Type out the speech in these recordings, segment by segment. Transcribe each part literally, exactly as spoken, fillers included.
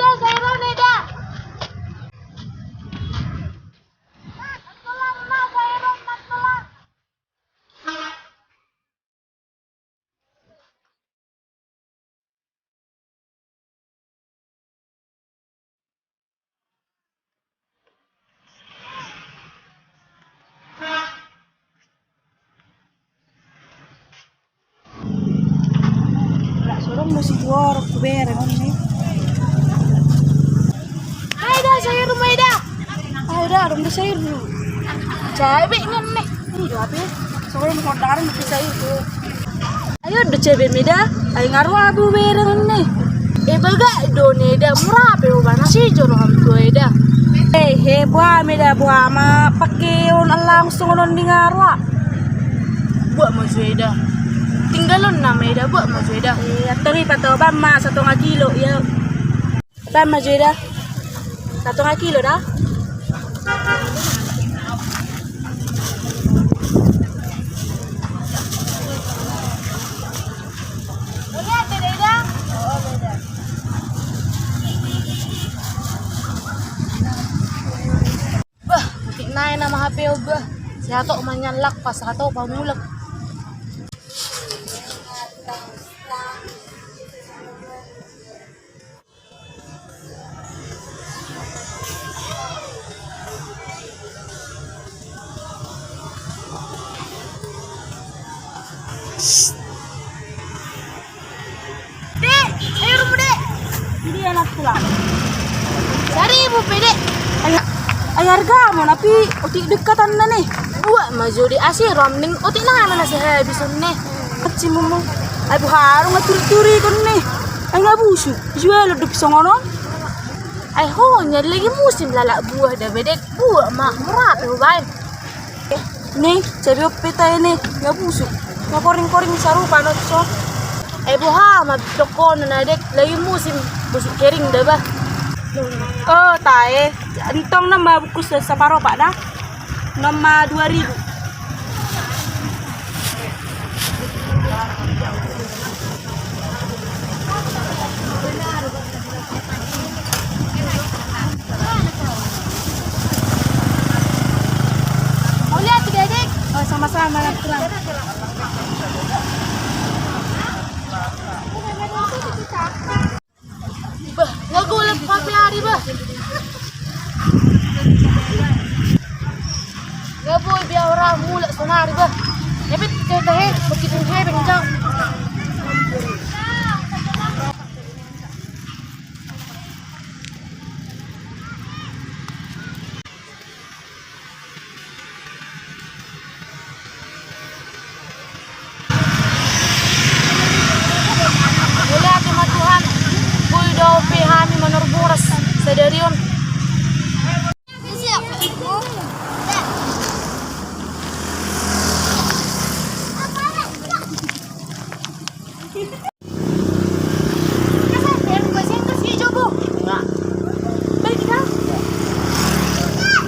Lah, so adong do situan tu bereng on ni. Ai da, sayur mai da. Ai da, adong do sayur do. Cabe ni on ni. Ini do api. So adong do sayur do. Ai on do cabe mai da. Ai nga ro ahu tu bereng on ni. E, bagak do ni da, mura pe hubaen, asi jo roham tu ahu da. E, he, boha mai da, boha ma pakeon allang songon on di nga ro ahu. Buat ma jo ahu da. Tinggalon nama ahu da, buat ma jo ahu da. E, antong i pato, baen ma satonga kilo, ia. Baen ma jo ahu da. Satonga kilo da. Bah, otik nai nama H P on bah. Siatok manyan lak pas sato pamulak. Dek, ayo rumah dek. Ini anak pulang. Saribu pe dek. Ayo, ayo harga mana pi? Otik dekat anda nih. Buat maju di asir rom ning otik nana nasi habis nih. Kecil mumu. Ai boha do nga turi-turi kon ni. Ai nga busuk. Jual do pisongon on. Ai ho, nya lagi musim lalak buah da bedek buah ma mura pe hubaen. Ni, cabe on pe tahe ni, nga busuk. Nga koring-koring sarupa nonso. Ai boha ma dokon na dek lagi musim busuk kering da bah. O tahe, antong nama bungkus saparopak da. Nama dua ribu. Mau lihat tuh, Dedek? Oh, sama-sama, Nak. Bah, nga golap pape ari bah. Nga boi be ahu ra mulak sonari bah. Epet ke tahe, begitu hebe jam. Mauliate ma Tuhan, boi do pe hami manurboras sadari on.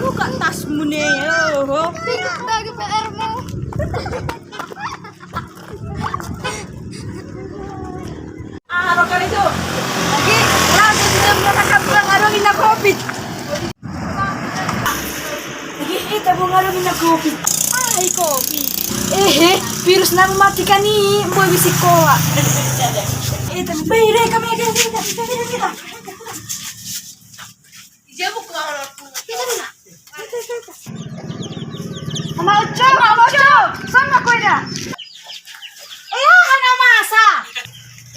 Buka tasmu ne, oho. Bagi P R-mu. Ah, apa kali itu? Lagi, langsung sudah mengatakan pengaruh indah covid. Ih, ita bung ada minyak kopi. Ai kopi. Eh, eh, virus na mematikan i, boi be sikola. Eh, tapi beda kami ada kita, kita, kita, kita. Kita, kita. Ama Ucu, Ama Ucu, sama kau dah. Eh, aha na masa?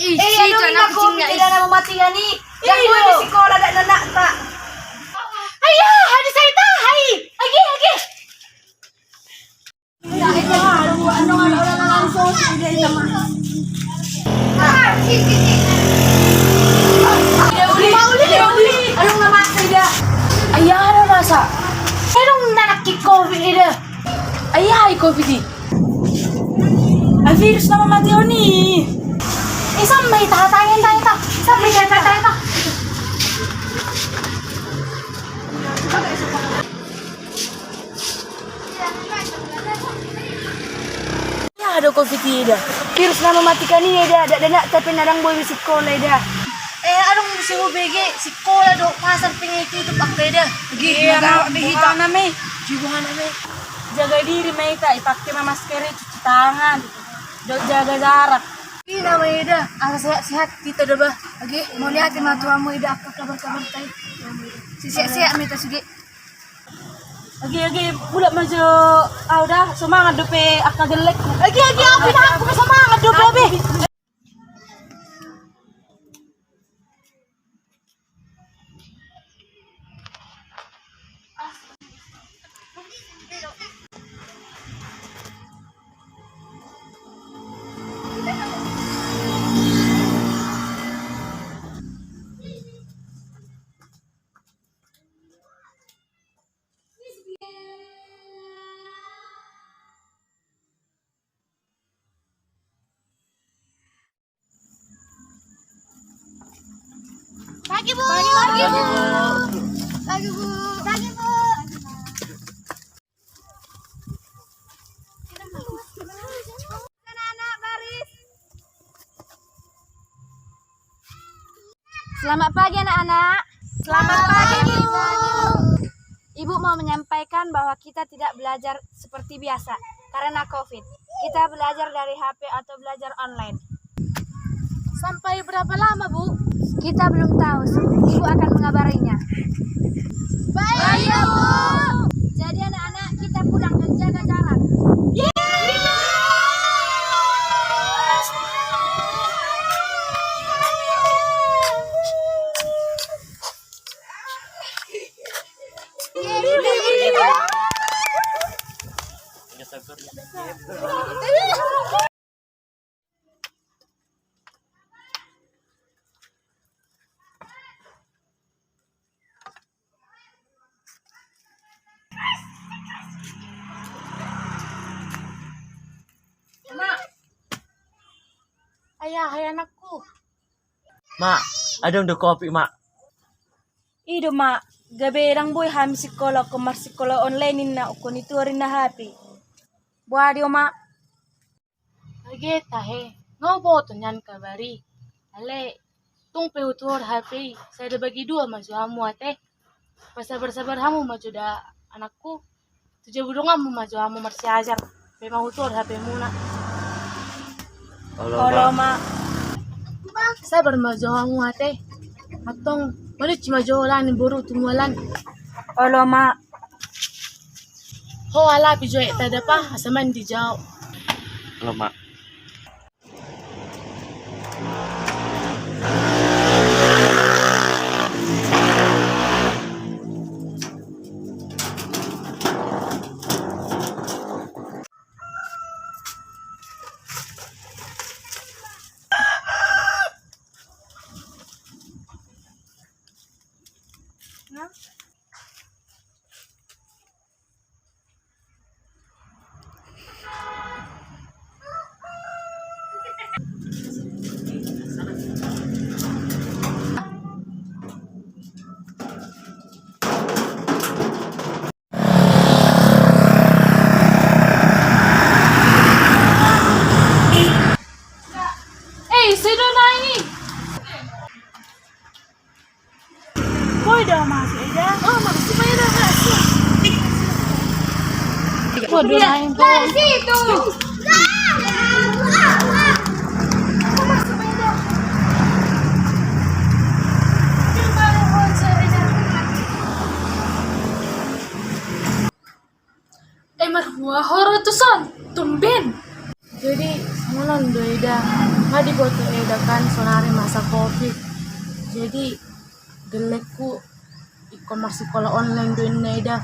Ih, eh, si aduh, ina kopi tidak na mematikan i. Dak boi be sikola dak na anakta. Ayah, ada cerita hai. Agi, agi. Ayah, ada masa. Saya dong nanak kik kopi ida. Ayah, hai kopi di. Ai virus na mamatian i. Eh, sampe ita, ita, ita, ita. Sampe ita, ita, ita, ita. Ia do covid i da. Virus na mamatikan i da, da, da, da, tapi na dang boi be sikola i da. Eh, adong muse hubege, sikola dohot pasar pe nga ditutup angka eda. Agi, iya, ma, ma, ma, hita nama i. Jiwa nama i. Jaga diri ma hita, ipake ma masker i, cuci tangan. Dohot jaga jarak. I nama eda, asa sehat-sehat hita da ba. Agi, mauliate ma tu hamu eda angka kabar-kabar ta i. Sehat-sehat ma hita sude. Agi, agi, mulak ma jo au da, semangat dope angka gellek. Agi, agi, au pe, aku semangat dope, be. Pagi, Bu. Pagi, Bu. Pagi, Bu. Pagi, Bu. Pagi, Bu. Anak-anak, baris. Selamat pagi, anak-anak. Selamat pagi, Bu. Ibu mau menyampaikan bahwa kita tidak belajar seperti biasa karena covid. Kita belajar dari H P atau belajar online. Sampai berapa lama, Bu? Kita belum tahu. Ibu akan mengabarinya. Baik, Bu. Jadi, anak-anak, kita pulang dan jaga jarak. Mak. Ayah, hai anakku. Mak, adong do kopi, Mak. I do, Mak, gabe ndang boi hami sikola, ingkon marsikola online ninna, ingkon i tuor ninna H P. Boha do, Mak? Age tahe, nga huboto nian kabar i. Alai tung pe hutuhor H P i, sada bagi dua ma jo hamu ate. Pasabar-sabar hamu ma jo da anakku. Tu jabu donganmu ma jo hamu marsiajar. Pe ma hutuhor H P muna. Olo, olo, Mak. Sabar ma jo hamu ate. Antong manuci ma jo holan ni boru tu mualan. Olo, Mak. Ho, alapi jo aek ta da pa, asa mandi jo au. Olo, Mak. Eh, sudah naik. Boi do masuk, Eda. Oh, masuk, Eda, masuk. Waduh, main tuh. Masuk, Eda. Eh, marhua ho ro tuson, tumben. Jadi, songon on do, Eda. Nga diboto Eda kan, sonari masa covid. Jadi, gellengku ingkon marsikola online do ninna, Eda.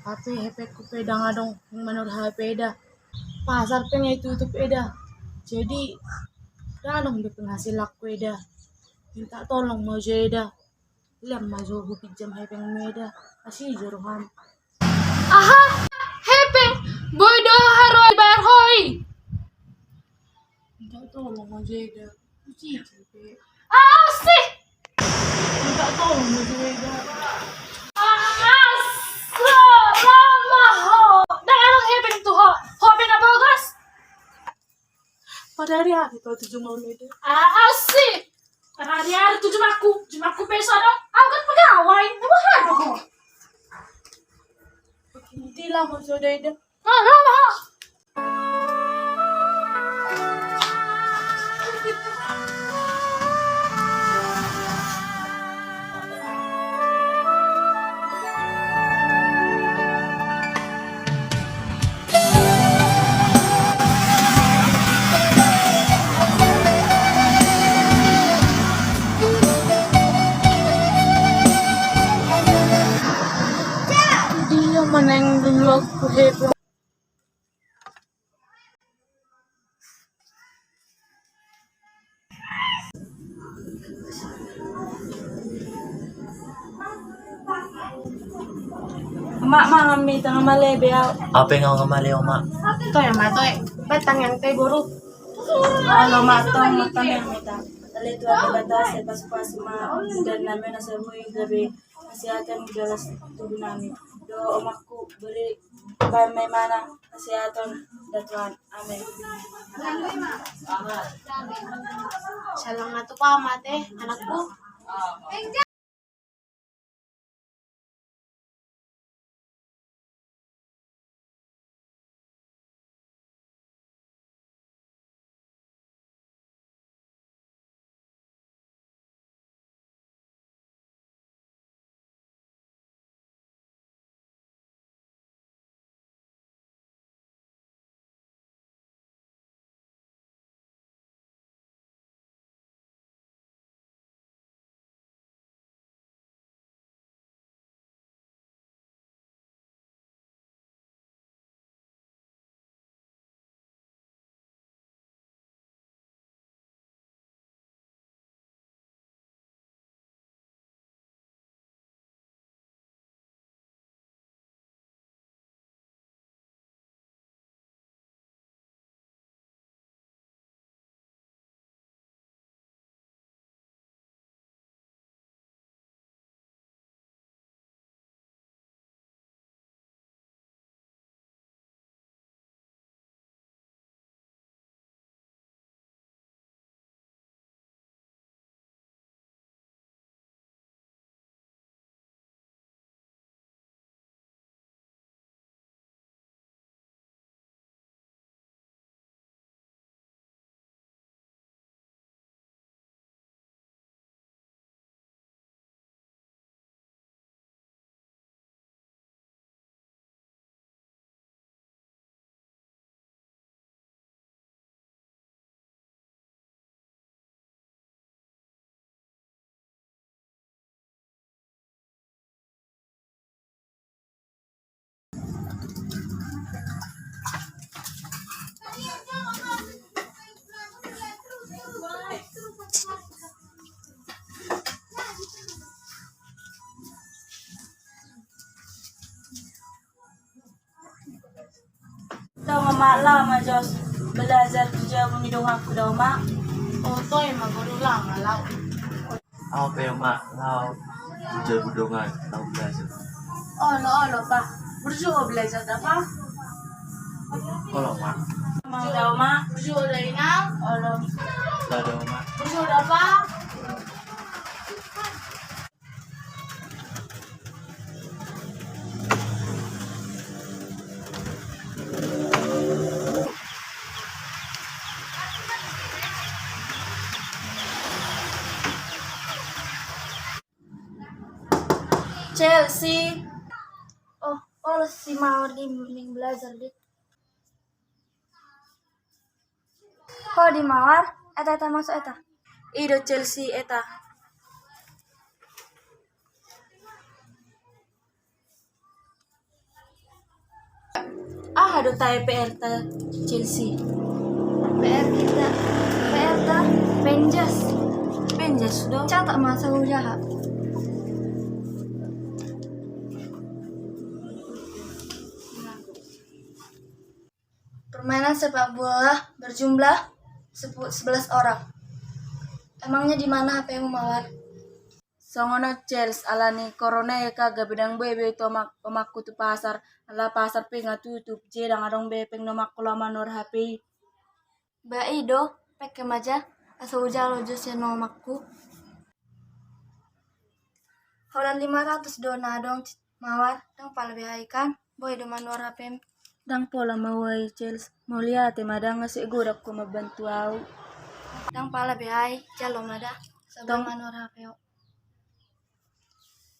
Tapi H P-ku pe ndang adong, ndang manuhor H P, Eda. Pasar pe nga ditutup, Eda. Jadi, ndang adong do penghasilanku, Eda. Minta tolong ma jo, Eda. Lean ma jo hupinjam hepengmu, Eda, asi jo roham. Aha? Hepeng? Boi do aha ro dibayar ho i? Minta tolong ma jo, Eda. Hucicil pe. Asi! Minta tolong ma jo, Eda. Asa lama ho. Ndang adong hepeng tu ho. Ho pe na bogas. Padahal ari-ari tu tujuh malam itu. Asi! Rata Ni ari tu jumangku, jumangku pe so adong. Au kan pegawai, na boha do ho? Di laho so dede. Ah, laho. Dia meneng dulu aku heboh. Mak, mak, ngami tengah male beau. Apa yang ngau male, mak? Toy, mak, toy. Betang yang teh boru. Halo, mak, tong, mak, tong yang minta. Tali Tuhan Debata, saya pas-pas, mak, dan namanya saya mau gabe kesehatan di dalam tubuh nami. Doa omakku beri Bame mana kesehatan da Tuhan. Amin. Salam na tu pamate, anakku. Tong, Oma, laho ma jo belajar tu jabu ni donganku da, Oma. Oto, ima guru, laho ma laho. Au pe, Oma, laho tu jabu dongan, laho belajar. Olo, olo, Pa. Burju ho belajar da, Pa. Olo, Oma. Laho da, Oma. Burju ho da, Inang. Olo. Laho da, Oma. Burju ho da, Pa. Chelsea. Oh, olo si Mawar di mending belajar di. Ho di Mawar, eta, eta masuk eta. I do Chelsea eta. Aha do tahe P R ta Chelsea? P R kita, P R ta penjas. Penjas do. Catat ma sahujaha. Permainan sepak bola berjumlah sepu-, sebelas orang. Emangnya di mana H P-mu, Mawar? Songon on, Chels, ala ni corona i kan gabe dang boi be tu omak-, omakku tu pasar, ala pasar pe nga tutup, je dang adong be hepeng ni omakku laho manuhor H P i. Ba i do, pengke ma ja, asa hujalo jo sian omakku. Holan lima ratus do na adong, Mawar, ndang pola be au i kan, boi do manuhor H P-m. Ndang pola ma au i, Chels, mauliate ma da, nga sai godang ho mambantu au. Ndang pola be au i, jalo ma da, sai boi manuhor H P-mu.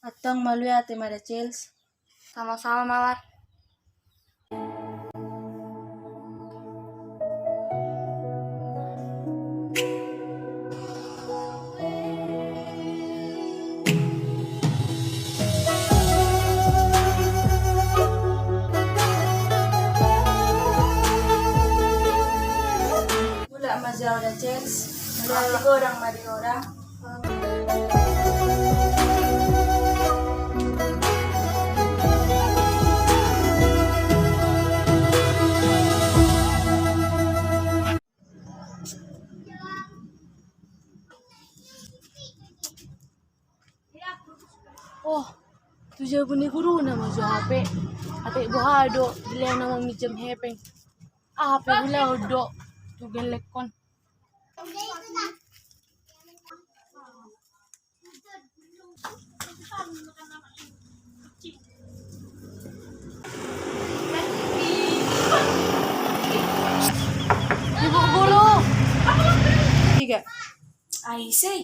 Antong mauliate ma da, Chels. Sama-sama, Mawar. Mulak ma jo au da, Chels. Mulak, godang ma di godang. Oh, tu jabu ni guruna ma jo H P. Atik boha do dilehon na maminjam hepeng. Aha pe hulehon do tu gellenghon. Ibu guru. Tiga. Ai, ise i?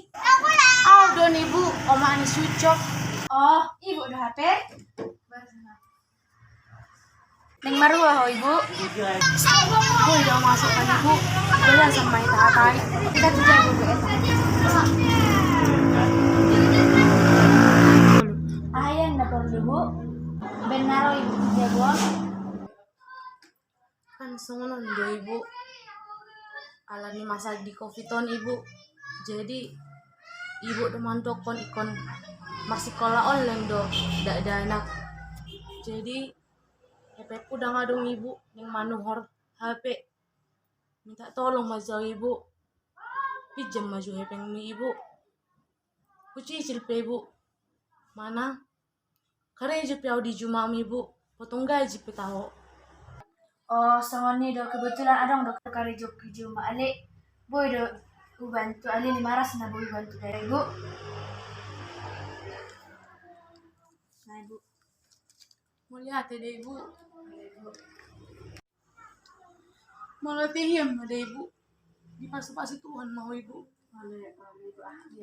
Au do on, Ibu, omak ni si Ucok. Oh, Ibu do hape? Naeng marhua ho, Ibu? Boi do masuk kan, Ibu? Boi, asa ma hita hatai. Hita tu jabu do eta. Aha i na porlu, Ibu? Baen na ro, Ibu, tu jabu on. Kan songon on do, Ibu, alani masa di covid on, Ibu. Jadi Ibu do mandokkon ingkon marsikola online do dakdanak. Jadi hepengku ndang adong, Ibu, naeng manuhor hape. Minta tolong ma jo au, Ibu. Pinjam ma jo hepengmu, Ibu. Hucicil pe, Ibu. Manang karejo pe au di jumam, Ibu, potong gaji pe taho. Oh, songon i do, kebetulan adong do karejo di juma, ale boi do hubantu, ale lima ratus na boi hubantu da, Ibu. Na, Ibu. Mauliate da, Ibu. Molo tihian ma da, Ibu, dipasupasu Tuhan ma ho, Ibu.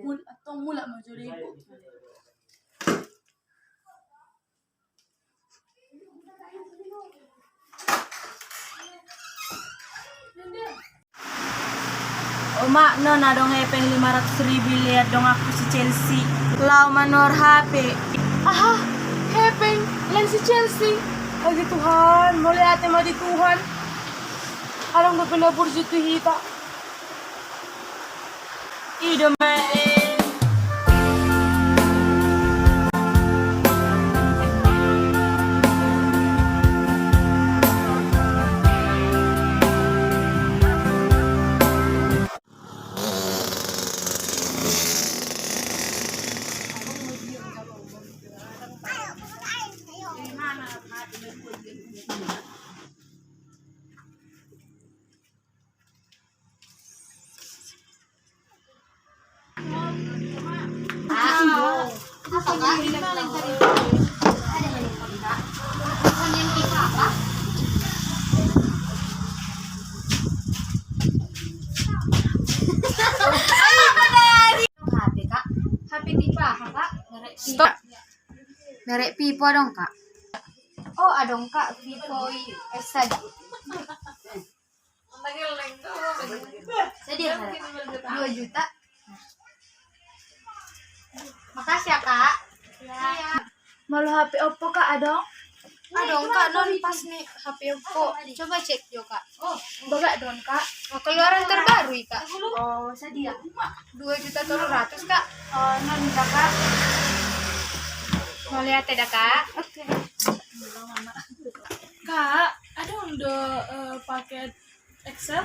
Mul-, antong mulak ma jo da, Ibu. Omak, non adong hepeng lima ratus ribu i, lehon donganku si Chelsea. Laho manuhor hape. Aha? Hepeng lehon si Chelsea? Agi Tuhan, mauliate ma di Tuhan. Adong dope na burju tu hita. I do ma i. Hape, Kak. Hape tipe aha, Kak? Merek Vivo. Stop. Merek Vivo adong, Kak? Oh, adong, Kak. Vivo i, eh, sada. Sadia, Kak? Dua juta. Makasih ya, Kak. Iya. Molo hape Oppo, Kak, adong? Adong, Kak, non pas ni hape Oppo. Coba cek jo, Kak. Bagak do on, Kak. Oh, keluaran terbaru i, Kak. Oh, sadia? Dua juta tolu ratus, Kak. Oh, non, Kak. Mauliate da, Kak. Oke. Kak, adong do, eh, paket Excel?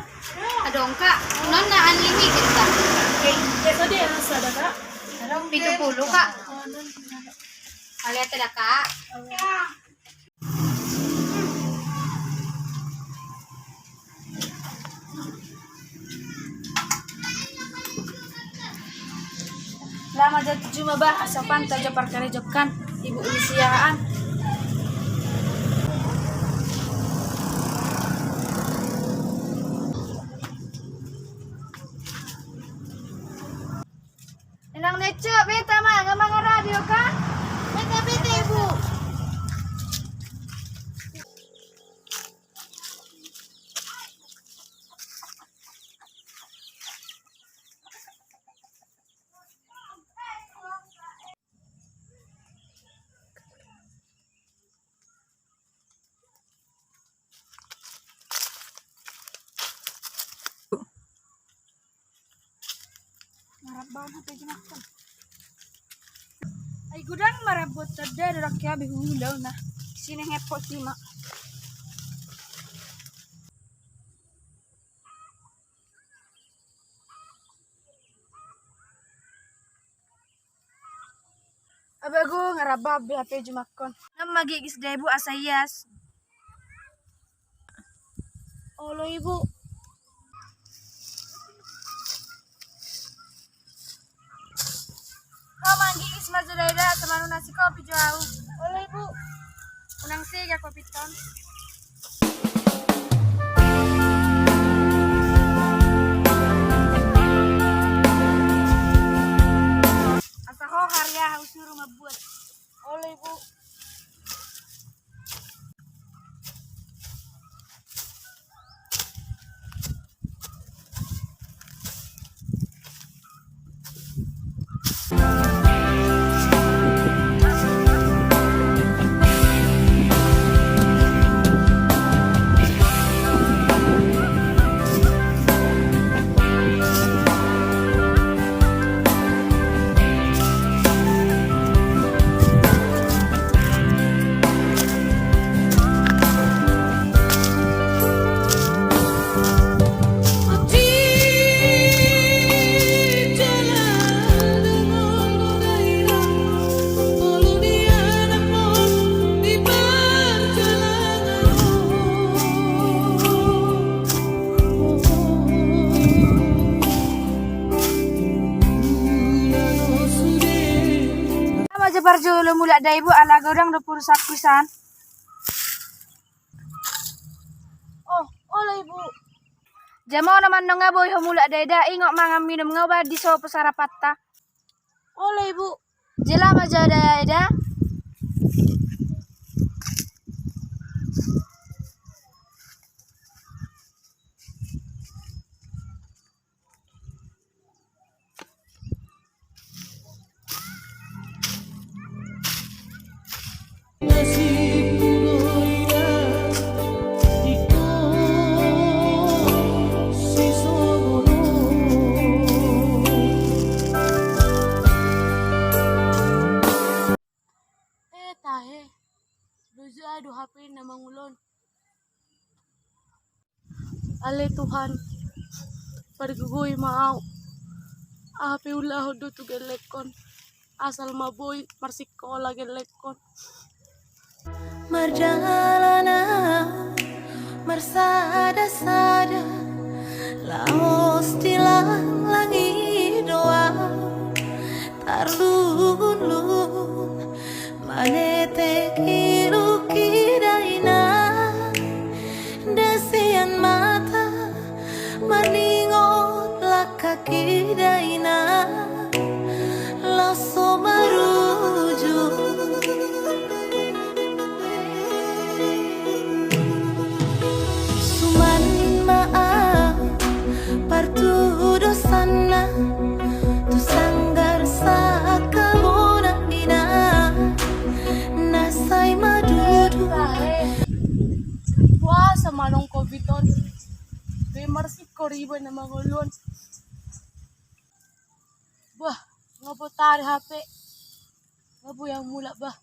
Adong, Kak. Non na unlimited, Kak. Oke. Jadi yang sada, Kak? Adong pitu pulu, Kak. Oh, non. Mauliate da, Kak. Selamat Jat juma bah, asa panta jo parkarejokan ibu uli siahaan. Inang Neco, beta ma, nga mangaradio ka? Beta, beta ibu. Marabba on hape jumakon. Ai godang marabba on tanda do rake abe hulu na. Sini ngepot sima. Abagu, nga rap babe hape jumakon. Nga magigis da ibu asa ias. Olo ibu. Ho manggigis ma jo da eda, asa manunasi kopi jo au. Olo ibu. Unang sega kopi ton. Asa ho hari aha husuru mambuat. Olo ibu. Ama jo parjolo mulak da ibu, ala godang do urusanku sian. Oh, olo ibu. Jam onom annon nga boi ho mulak da eda, ingot mangan minum nga uba disopo sarapanta. Olo ibu. Jala ma jo da eda. Eh, tahe. Loja do hape na mangulon. Ale Tuhan, pargogoi ma au. Aha pe ulahon do tu gellengkon, asal ma boi marsikola gellengkon. Mardalan au marsada-sada, laos di langlang i do au tarluhun-luhun. Manetek iluk i da inang, da sian mata marningot langkak i da inang, laos so marujung. Suman ma au partudosanna tu sanggar saka bona inang na sai madudu. Puasa ma nang covid on. Be marsikor iba na mangolon. Bah, nga botari hape. Nga boi au mulak bah.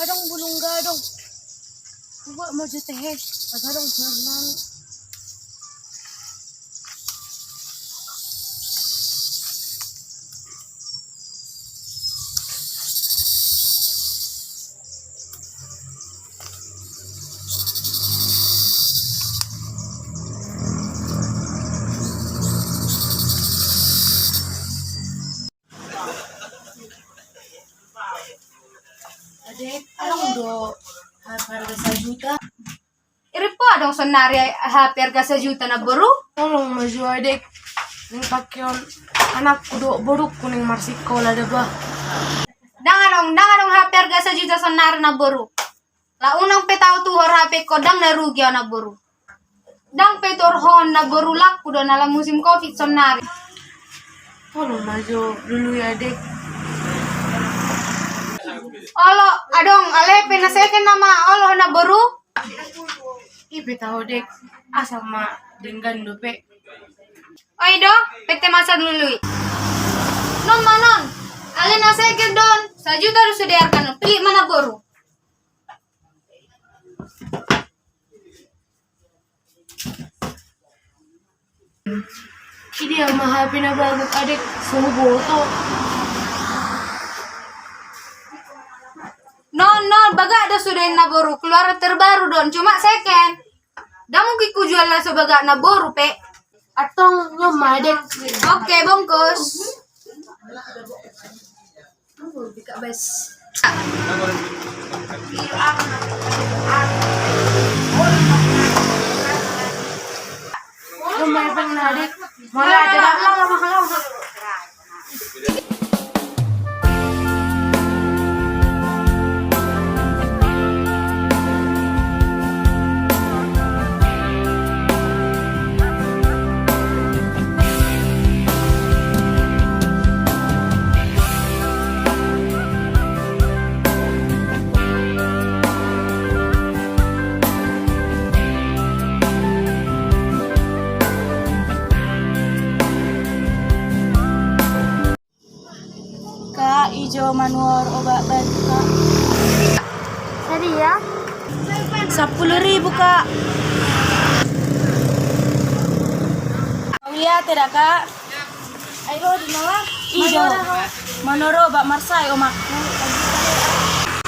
Adong bulung gadong. Coba mau jete he. Adong sarnan. Dek, adong do H P harga sajuta? Iri po adong sonari H P harga sajuta, namboru? Tolong ma jo, Adek. Ning pakeon anakku dohot borungku ning marsikola da bah. Ndang adong, ndang adong H P harga sajuta sonari, namboru. Lah unang pe tau tuhor H P-ku, ndang na rugi au, namboru. Ndang pe tuhorhon, namboru, langku do na, ala musim covid sonari. Olo ma jo, Lului, Adek. Olo, adong, alai pe na second nama, olo, namboru. I pe taho, Dek, asa ma denggan dope. Oi do, pete masa, Lului. Non ma non, alai na second do on, sajuta do sude argana, pilih ma, namboru. Idia ma H P na baru, Adek, so huboto. Non, non, bagak do sude, namboru, keluaran terbaru do on, cuma second. Ndang mungkin kujual na so bagak, namboru, pe. Antong, non ma, Adek. Oke, bungkus. Kak, ijo manuhor obat batuk, Kak. Sadia? Sampulu ribu, Kak. Mauliate da, Kak. Ayo, di mana? Ijo. Manuhor obat, marsahit omakku.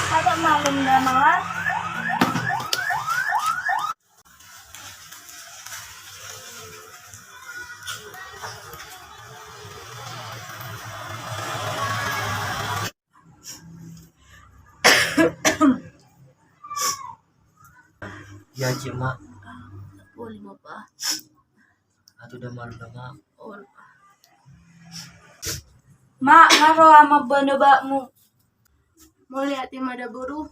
Agak malum da, Mawar. Ia, cik, Mak. Boleh, Bapak. Atu da malu da, Mak. Oh. Mak, nga ro ama bona obatmu. Mauliate ma da, boru.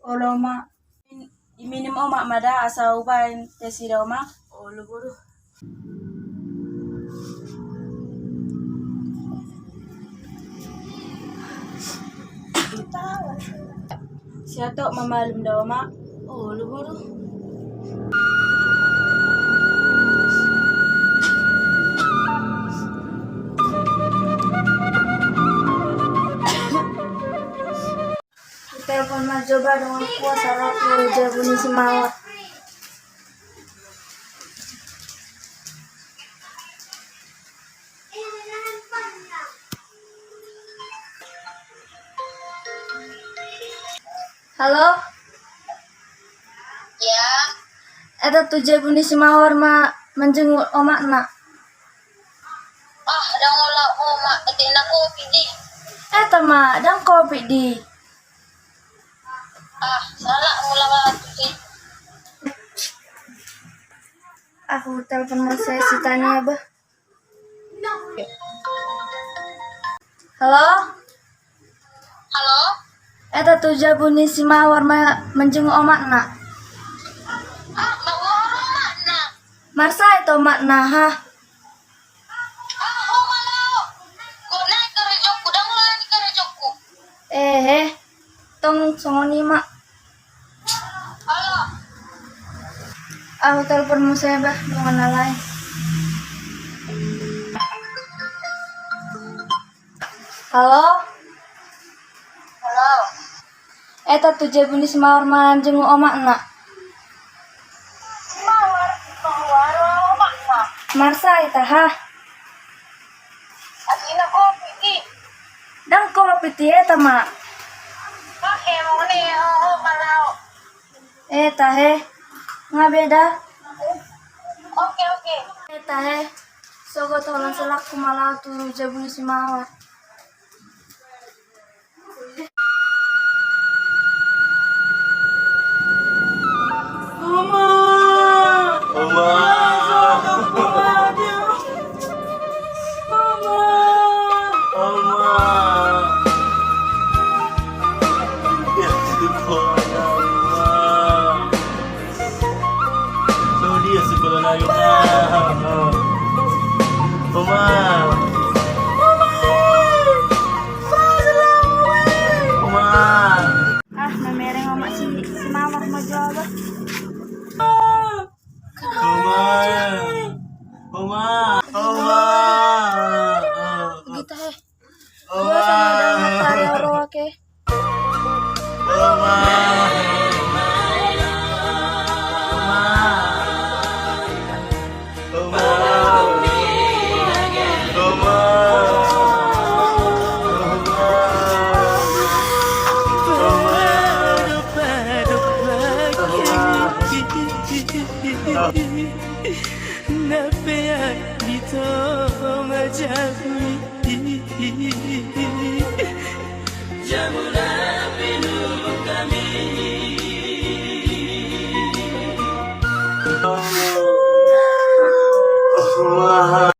Olo, Mak. Diminum omak ma da asa hubaen tensi da, Mak. Olo, boru. Sian tok ma malum da, Mak. Olo, boru. Telepon ma jo ba donganku, asa ro tu jabu ni si Mawar. Halo? Ya. Eta tu jabu ni si Mawar ma manjenguk omakna. Ah, ndang olo omak, ete na covid i. Eta ma, ndang covid i. Ah, salah mula waktu i. Aku telepon masa si Tania, bah. Halo? Halo? Eta tu jabu ni si Mawar ma manjenguk omakna. Ah, Mawar omakna. Marsahit omakna, ha? Ah, ho ma laho. Gok nai karejokku, ndang olo ni karejokku. Eh, eh. Tong songon i ma. Halo. Aku telepon muse bah, dongan na lain. Halo? Halo? Eta tu jabu ni si Mawar manjenguk omakna. Mawar, Mawar, omakna. Marsahit, aha. Asa na covid i. Ndang covid i, eta ma. Oke, mau ni, oh, oh, ma laho. Eh, tahe. Nga beda. Oke, oke. Eh, tahe. Sogot holan selakku ma laho tu jabu ni si Mawar. Tahe. Gua sama ada matanya roa ke.